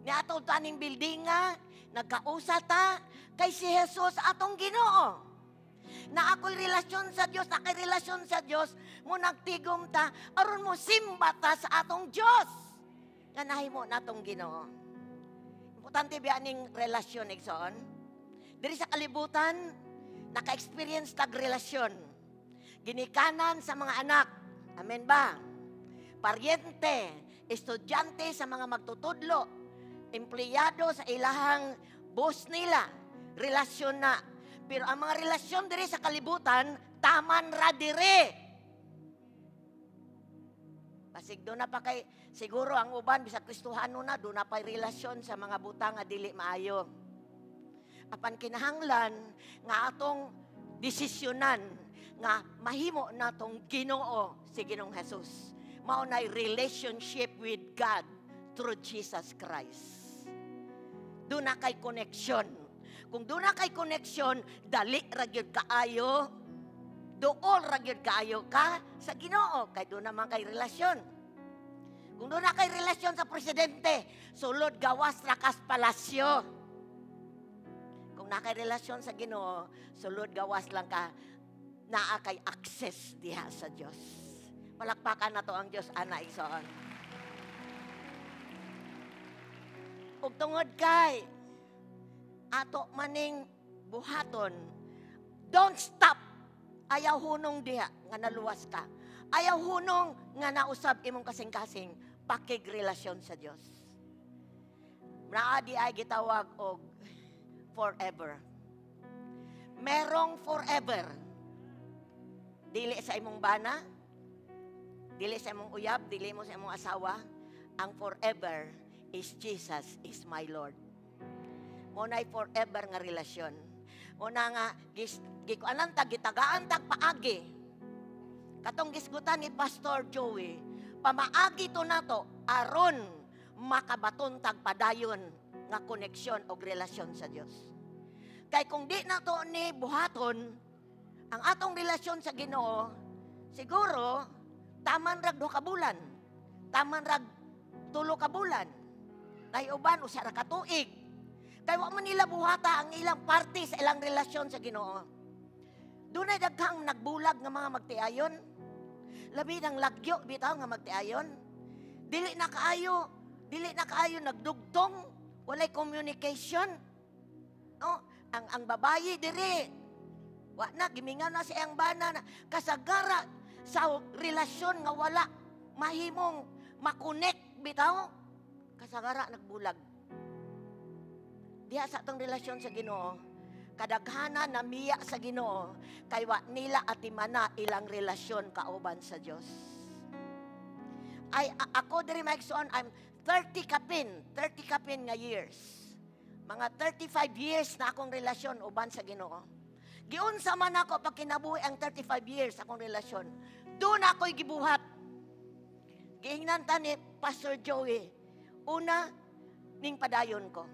ni atong taning building nga, nagkausa ta kay si Jesus atong Ginoo. Na ako'y relasyon sa Dios, na ako'y relasyon sa Dios, mo nagtigom ta, aron mo simba ta sa atong Dios. Nga nahimo natong Ginoo. Importante biya ning relasyon, igsoon? Diri sa kalibutan, naka-experience tag relasyon. Ginikanan sa mga anak. Amen ba? Paryente, estudyante sa mga magtutudlo, empleyado sa ilahang boss nila, relasyon na. Pero ang mga relasyon diri sa kalibutan, taman ra diri. Basig doon na pa kay, siguro ang uban, bisag Kristohano na, doon na pa'y relasyon sa mga butang nga dili maayo. Apan kinahanglan nga atong desisyonan nga mahimo natong Ginoo si Ginoong Jesus. Mao na'y relationship with God through Jesus Christ. Doon na kay connection. Kung doon na kay connection, dali ra gyud kaayo, duol ra gyud kaayo ka sa Ginoo kay doon naman kay relasyon. Kung doon na kay relasyon sa presidente, sulod gawas ra kas palasyo. Kung naa kay relasyon sa Ginoo, sulod gawas lang ka, naa kay access diha sa Dios. Palakpakan na to ang Dios, ana igsoon. Ug tungod kay ato maning buhaton, don't stop. Ayaw hunong diha nga naluwas ka. Ayaw hunong nga nausab imong kasing-kasing pakigrelasyon sa Dios. Naa di ay gitawag og forever. Merong forever. Dili sa imong bana, dili sa imong uyab, dili mo sa imong asawa. Ang forever is Jesus is my Lord. Mo na'y forever nga relasyon. Una nga, gikuanan tag, gitagaan tag paagi. Katong gisgutan ni Pastor Joey, pamaagi to nato aron makabaton tag padayon nga koneksyon o relasyon sa Dios. Kay kung di nato ni buhaton ang atong relasyon sa Ginoo, siguro taman rag 2 ka bulan, taman rag 3 ka bulan, nay uban usa ra ka tuig. Kay wa man nila buhata ang ilang parte sa ilang relasyon sa Ginoo. Dunay daghang nagbulag nga mga magtiayon. Labi ng lagyo bitaw nga magtiayon. Dili na kaayo nagdugtong, walay communication. No, ang babayi diri wa na gimingaw na sa iyang bana na kasagara sa relasyon nga wala mahimong makonek bitaw, kasagara nagbulag. Diha sa atong relasyon sa Ginoo, kadaghanan namiya sa Ginoo kay wa nila atimana ilang relasyon kauban sa Dios. Ay ako diri maigsoon, I'm 30 kapin nga years. Mga 35 years na akong relasyon uban sa Ginoo. Giunsa man ako pag kinabuhi ang 35 years akong relasyon. Doon ako'y gibuhat. Giingnan ta ni Pastor Joey, una, ning padayon ko.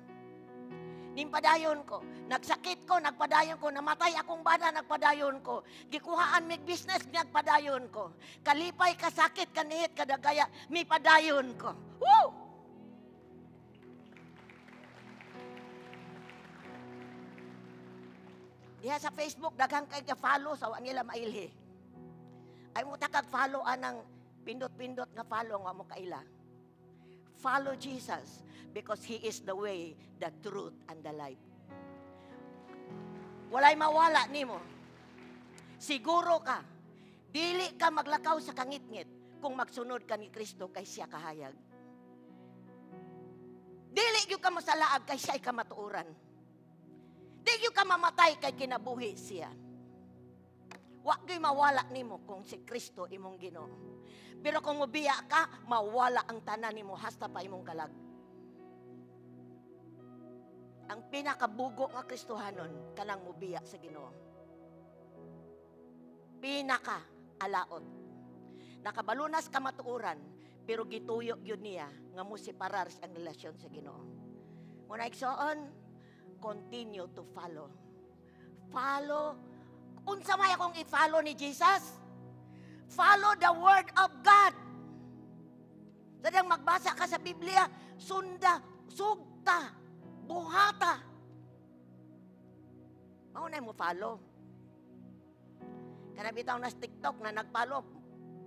Ning padayon ko. Nagsakit ko, nagpadayon ko. Namatay akong bana, nagpadayon ko. Gikuhaan mig business, nagpadayon ko. Kalipay, kasakit, kanihit, kadagaya, mi padayon ko. Woo! Diha sa Facebook, daghang kay ka-follow sa wa nila mailhi. Ay mo takag follow anang pindot-pindot nga follow nga mo kaila. Follow Jesus because He is the way, the truth, and the life. Walay mawala nimo. Siguro ka, dili ka maglakaw sa kangitngit kung magsunod ka ni Kristo kay siya kahayag. Dili gyud ka masalaag kay siya'y kamatuoran. Di gyud ka mamatay kay kinabuhi siya. Wa gyud mawala nimo kung si Kristo imong Ginoo. Pero kung mobiya ka, mawala ang tanan nimo hasta pa imong kalag. Ang pinakabugo nga Kristohanon kanang mobiya sa Ginoo. Pinaka alaot. Nakabalunas kamatuoran, pero gituyo gyud niya nga moseparar ang relasyon sa Ginoo. Muna igsoon, continue to follow. Follow. Unsa may akong i-follow ni Jesus? Follow the word of God. Sadang magbasa ka sa Biblia, sunda, sugta, buhata. Mao na mo follow. Kana bitaw na sa TikTok na nag-follow,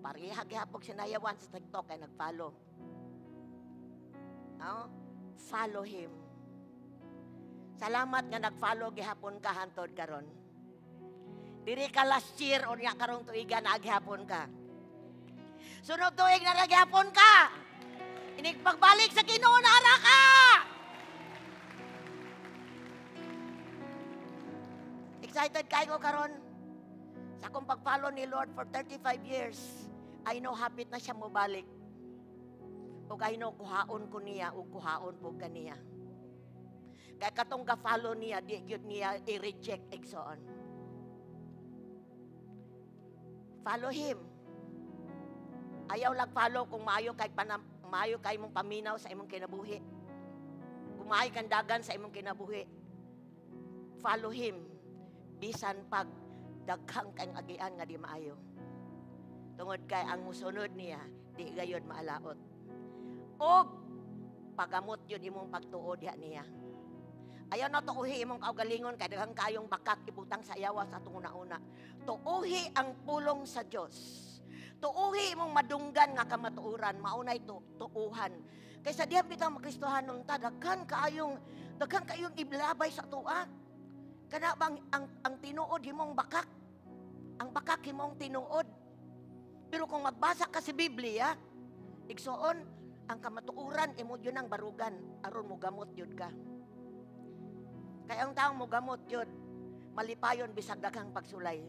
pareha gihapon sinayawan sa TikTok kay nag-follow. No? Follow him. Salamat nga nag-follow gihapon ka hantod karon. Diri ka last year o nga karong tuiga na gihapon ka. Sunod tuig na gihapon ka. Inig pagbalik sa Ginoo na ara ka. Excited kayo karon sa akong pag-follow ni Lord for 35 years. I know hapit na siya mobalik. Ug I know kuhaon ko niya ug kuhaon po kaniya. Kaya katong ga-follow niya, di gyud niya i-reject igsoon. Follow him. Ayaw lang follow kung maayo kay panam, maayo kay mong paminaw sa imong kinabuhi. Kung maayo kang dagan sa imong kinabuhi. Follow him bisan pag daghang kang agian nga di maayo. Tungod kay ang musunod niya di gayon maalaot. Og pagamot yun imong pagtuo diha niya. Ayaw na tuuhi imong kaugalingon kay daghang kayong bakak ibutang sa yawa sa atong una-una. Tuuhi ang pulong sa Dios. Tuuhi imong madunggan nga kamatuoran, maunay tuuhan. Kaysa diha bitaw makristohanon ta, daghan kaayong iblabay sa atoa. Kana bang ang tinuod himong bakak? Ang bakak himong tinuod. Pero kung magbasa ka sa Biblia, igsoon ang kamatuoran imo yun ang barugan aron mogamot yun ka. Kaya ang taong mogamot yun, malipayon bisag daghang pagsulay.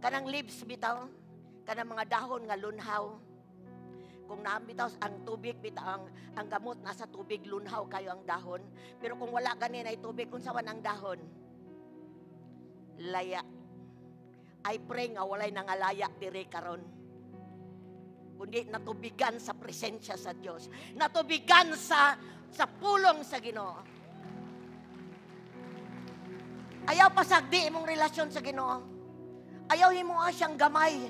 Kanang leaves bitaw, kanang mga dahon nga lunhaw. Kung naam bitaw ang tubig bitaw ang gamot nasa tubig, lunhaw kayo ang dahon. Pero kung wala ganin ay tubig, unsa man ang dahon? Laya. I pray nga walay nangalaya diri karon. Kundi natubigan sa presensya sa Dios. Natubigan sa pulong sa Ginoo. Ayaw pasagdi imong relasyon sa Ginoo. Ayaw himo siyang gamay.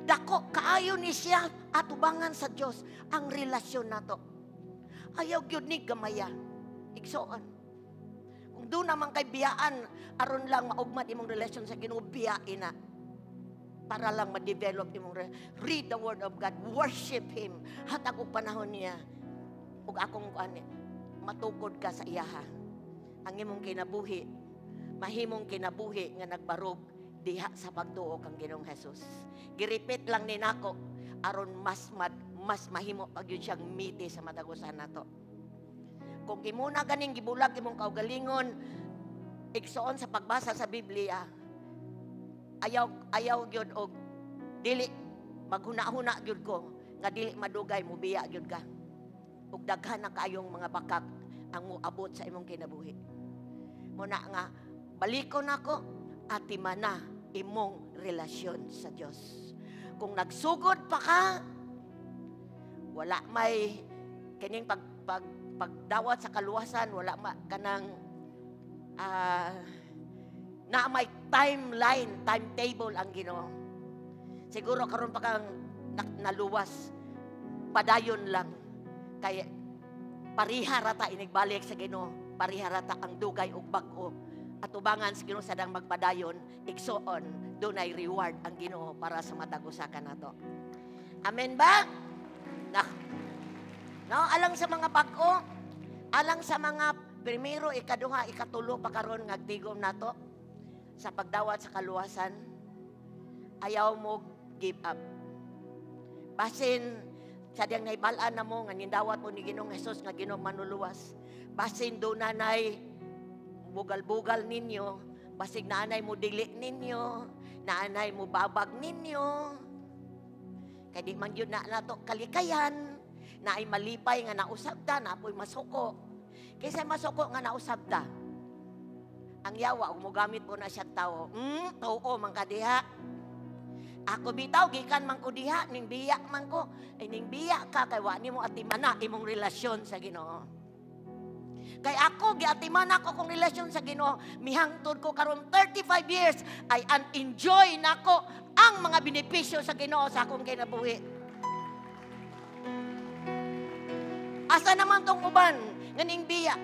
Dako kaayo ni siya atubangan sa Dios ang relasyon nato. Ayaw gyud ni gamaya. Igsoon. Kung doon naman kay biyaan aron lang maugmat imong relasyon sa Ginoo, biyain na. Para lang ma-develop imong read the word of God, worship Him. Hatag og panahon niya. Ug akong kuan matukod ka sa iyaha. Ang imong kinabuhi, mahimong kinabuhi nga nagbarog diha sa pagtuo kang Ginoong Hesus. Girepeat lang ni nako aron mas mahimo pag yun siyang miti sa matagusan nato. Kung imo na ganing gibulag imong kaugalingon igsoon sa pagbasa sa Biblia, ayaw gyud og dili maghuna-huna gyud ko nga dili madugay mobiya gyud ka. Ug daghan na kaayong mga bakak ang moabot sa imong kinabuhi. Muna nga balikon nako atimana imong relasyon sa Dios. Kung nagsugod pa ka, wala may kining pagdawat sa kaluwasan, wala ma kanang na may timeline, timetable ang Ginoo. Siguro karon pa kang naluwas, padayon lang. Kay pariha rata inigbalik sa Ginoo, pariha rata ang dugay ug bag-o. Atubangan sa Ginoo sadang magpadayon, igsoon, dunay reward ang Ginoo para sa matag usa kanato. Amen ba? Na. No, alang sa mga bag-o, alang sa mga primero, ikaduha, ikatulo pa karon nga tigom nato sa pagdawat sa kaluwasan, ayaw mo give up. Basin sa diyang naibal-an na mo nga nindawat mo ni Ginoong Hesus nga Ginoong manuluwas. Basin do nanay bugal-bugal ninyo, basig naanay mo dili ninyo, naanay mo babag ninyo. Kay di man yun na nato kalikayan, na ay malipay nga nausab ta, na apoy masuko. Kaysa masuko nga nausab ta, ang yawa, umugamit po na siyang tao. Tao man ka diha. Ako bitaw, gikan man ko diha, ning biya man ko. Ay, ning biya ka, kay wa nimo atimana imong relasyon sa Ginoo. Kay ako, giatiman ako kong relasyon sa Ginoo. Mihangtod ko karon 35 years, ay enjoy nako ang mga benepisyo sa Ginoo sa akong kinabuhi. Asa naman tong uban nga ning biya,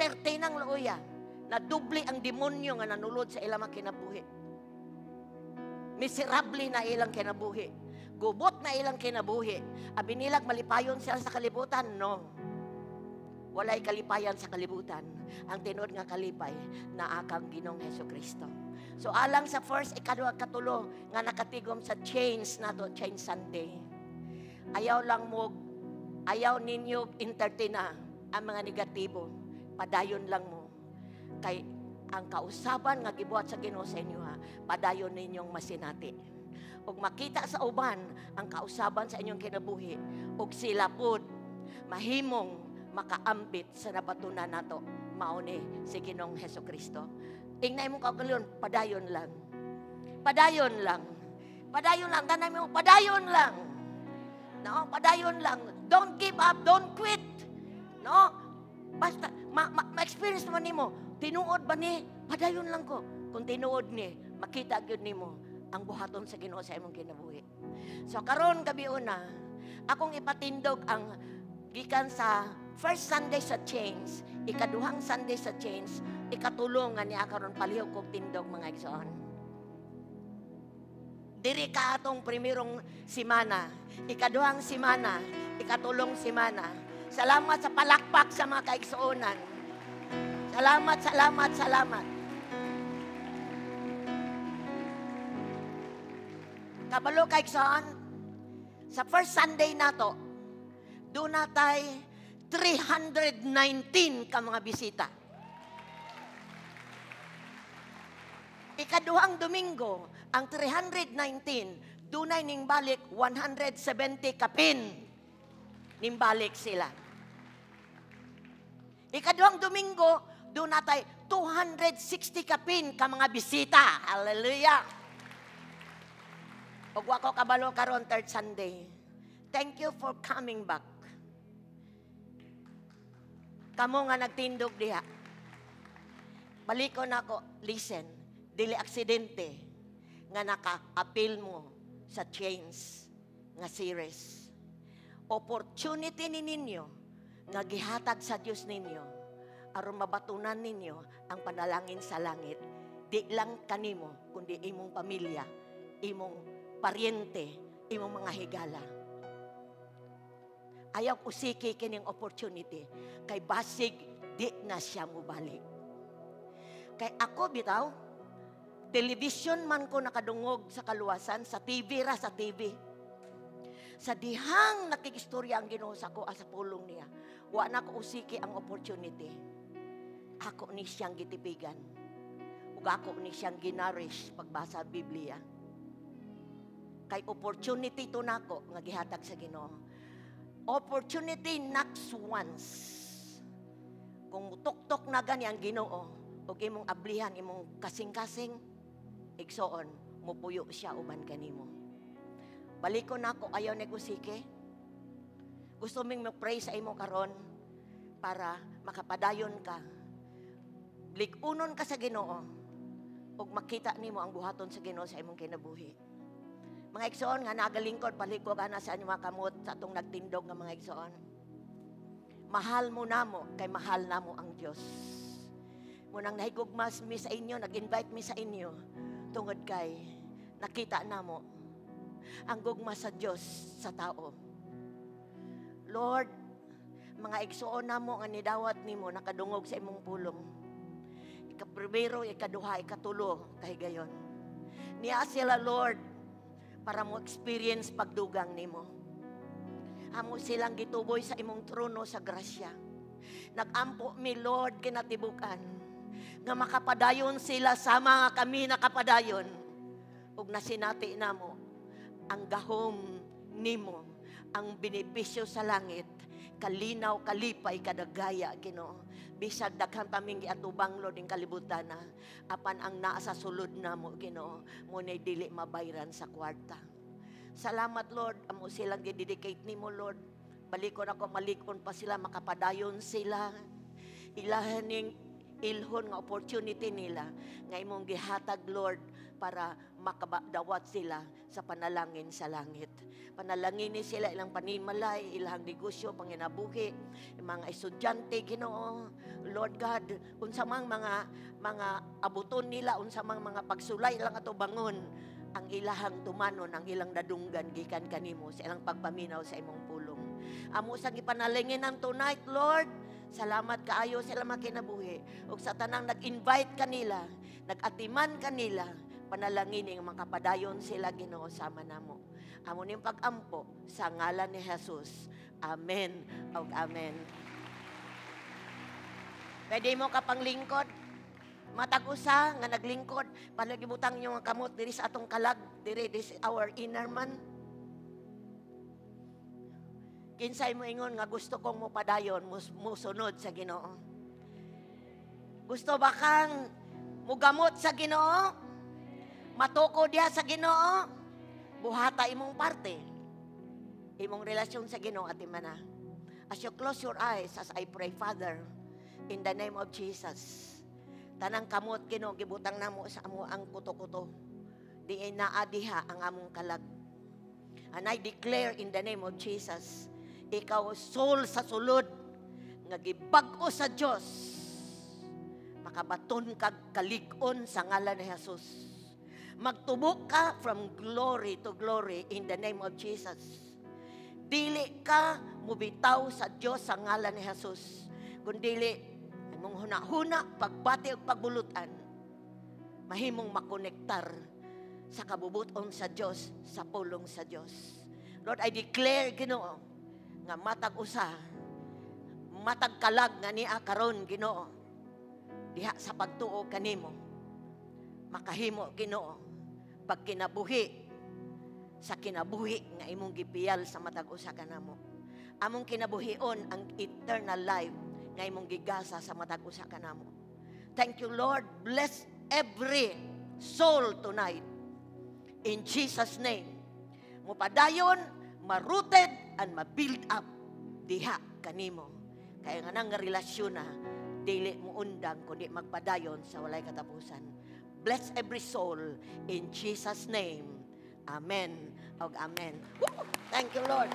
perte ng luoya, na doble ang demonyo nga nanulod sa ilang mga kinabuhi. Miserable na ilang kinabuhi. Gubot na ilang kinabuhi. Abi nilag malipayon sila sa kalibutan, no. Walay kalipayan sa kalibutan. Ang tinuod nga kalipay naa kang Ginoong Hesus Kristo. So alang sa first, ikaduha, katulo nga nakatigom sa change nato, Change Sunday. Ayaw lang mo, ayaw ninyo entertain na ang mga negatibo. Padayon lang mo. Kay ang kausaban nga gibuhat sa Ginoo sa inyo ha, padayon ninyong masinati. Ug makita sa uban ang kausaban sa inyong kinabuhi ug sila pod mahimong makaambit sa nabatunan nato, mao ni si Ginoong Hesus Kristo. Ingna imong kaugalingon, padayon lang. Padayon lang. Padayon lang. Tanan mo, padayon lang. No, padayon lang. Don't give up, don't quit. No? Basta ma-experience man nimo, tinuod ba ni? Padayon lang ko. Kung tinuod ni, makita gyud nimo ang buhaton sa Ginoo sa imong kinabuhi. So karon gabi una, akong ipatindog ang gikan sa first Sunday sa change, ikaduhang Sunday sa change, ikatulo nga niya karon palihog kog tindog, mga igsoon. Diri ka atong primerong simana, ikaduhang simana, ikatulong simana. Salamat sa palakpak sa mga kaigsuonan. Salamat, salamat, salamat. Kabalo kaigsoon, sa first Sunday nato, doon natay 319 ka mga bisita. Ikaduhang Domingo, ang 319, dunay ning balik 170 kapin. Ning balik sila. Ikaduhang Domingo, doon natay 260 kapin ka mga bisita. Hallelujah! Ug wa ko kabalo karon third Sunday. Thank you for coming back. Kamo nga nagtindog diha. Balikon ako, listen, dili aksidente nga naka-appeal mo sa change nga series. Opportunity ni ninyo nga gihatag sa Dios ninyo aron mabatunan ninyo ang panalangin sa langit. Di lang kanimo kundi imong pamilya, imong paryente, imong mga higala. Ayaw usiki kining opportunity kay basig di na siya mobalik. Kay ako bitaw, television man ko nakadungog sa kaluwasan, sa TV ra, sa TV. Sa dihang nakikistorya ang Ginoo sa ako sa pulong niya, wa na ko usiki ang opportunity. Ako ni siyang gitipigan. Ug ako ni siyang ginarish pagbasa Biblia. Kay opportunity to nako nga gihatag sa Ginoo. Opportunity knocks once. Kung tuktok na gani ang Ginoo ug imong ablihan imong kasing-kasing, igsoon mupuyo siya uban kanimo. Balikon nako, ayaw negosike. Gusto ming mo-pray sa imo karon para makapadayon ka. Lig-unon ka sa Ginoo ug makita nimo ang buhaton sa Ginoo sa imong kinabuhi. Mga igsoon nga nagalingkod, palikog ana sa inyong mga kamot sa atong nagtindog nga mga igsoon. Mahal mo namo kay mahal namo ang Dios. Munang nahigugmas mi sa inyo, nag-invite mi sa inyo tungod kay nakita namo ang gugma sa Dios sa tao. Lord, mga igsoon namo nga nidawat nimo nakadungog sa imong pulong. Ikaprimero, ikaduha, ikatulo kahigayon. Niya sila, Lord, para mo experience pagdugang nimo. Amo silang gituboy sa imong trono sa grasya. Nagampo mi, Lord, kinatibukan nga makapadayon sila sama nga kami nakapadayon. Ug nasinati namo ang gahom nimo, ang benepisyo sa langit, kalinaw, kalipay, kadagaya, Ginoo. Bisag daghan paming giatubang, Lord, ing kalibutan na, apan ang naa sa sulod namo, Ginoo, muna'y dili mabayran sa kwarta. Salamat, Lord, amo silang gidedicate nimo, Lord. Balikon ako, malikon pa sila, makapadayon sila. Ilahan ning ilhon nga opportunity nila nga imong gihatag, Lord, para makadawat sila sa panalangin sa langit. Panalangin ni sila ilang panimalay, ilang negosyo, panginabuhi, mga estudyante, Ginoo. Lord God, unsa mang mga abuton nila, unsa mang mga pagsulay lang ato bangon, ang ilahang tumanon, ang ilang nadunggan gikan kanimo sa ilang pagpaminaw sa imong pulong. Amo sang ipanalangin ang tonight, Lord, Salamat kaayo sila makinabuhi. Ug sa tanang nag-invite kanila, nag-atiman kanila, panalangin nga makapadayon sila, Ginoo, sama namo. Amo ning pag-ampo sa ngalan ni Jesus. Amen. Ug amen. Pwede mo ka panglingkod. Matag usa nga naglingkod, palagibutang niyo ang kamot diri sa atong kalag, diri, this is our inner man. Kinsay mo ingon nga gusto kong mopadayon, musunod sa Ginoo? Gusto ba kang mugamot sa Ginoo? Matuko diha sa Ginoo? Buhata imong parte. Imong relasyon sa Ginoo atimana. As you close your eyes as I pray, Father, in the name of Jesus. Tanang kamot, Ginoo, gibutang namo sa amo ang kuto-kuto. Di naa diha ang among kalag. And I declare in the name of Jesus, ikaw soul sa sulod nga gibag-o sa Dios, makabaton kag kalig-on sa ngalan ni Jesus. Magtubok ka from glory to glory in the name of Jesus. Dili ka mubitaw sa Dios sa ngalan ni Jesus. Kundili imong huna-huna, pagbati ug pagbulutan, mahimong makonektar sa kabubuton sa Dios, sa pulong sa Dios. Lord, I declare, Ginoo, nga matag usa, matag kalag nga niya karon, Ginoo, diha sa pagtuo kanimo, makahimo, Ginoo, pagkinabuhi sa kinabuhi nga imong gipiyal sa matag usa kanamo. Among kinabuhion ang eternal life nga imong gigasa sa matag usa kanamo. Thank you, Lord. Bless every soul tonight. In Jesus' name. Mupadayon, ma-rooted, and ma-build up diha kanimo. Kaya nga nang relasyon na, dili mo undang, kundi magpadayon sa walay katapusan. Bless every soul in Jesus' name. Amen. Og amen. Woo! Thank you, Lord.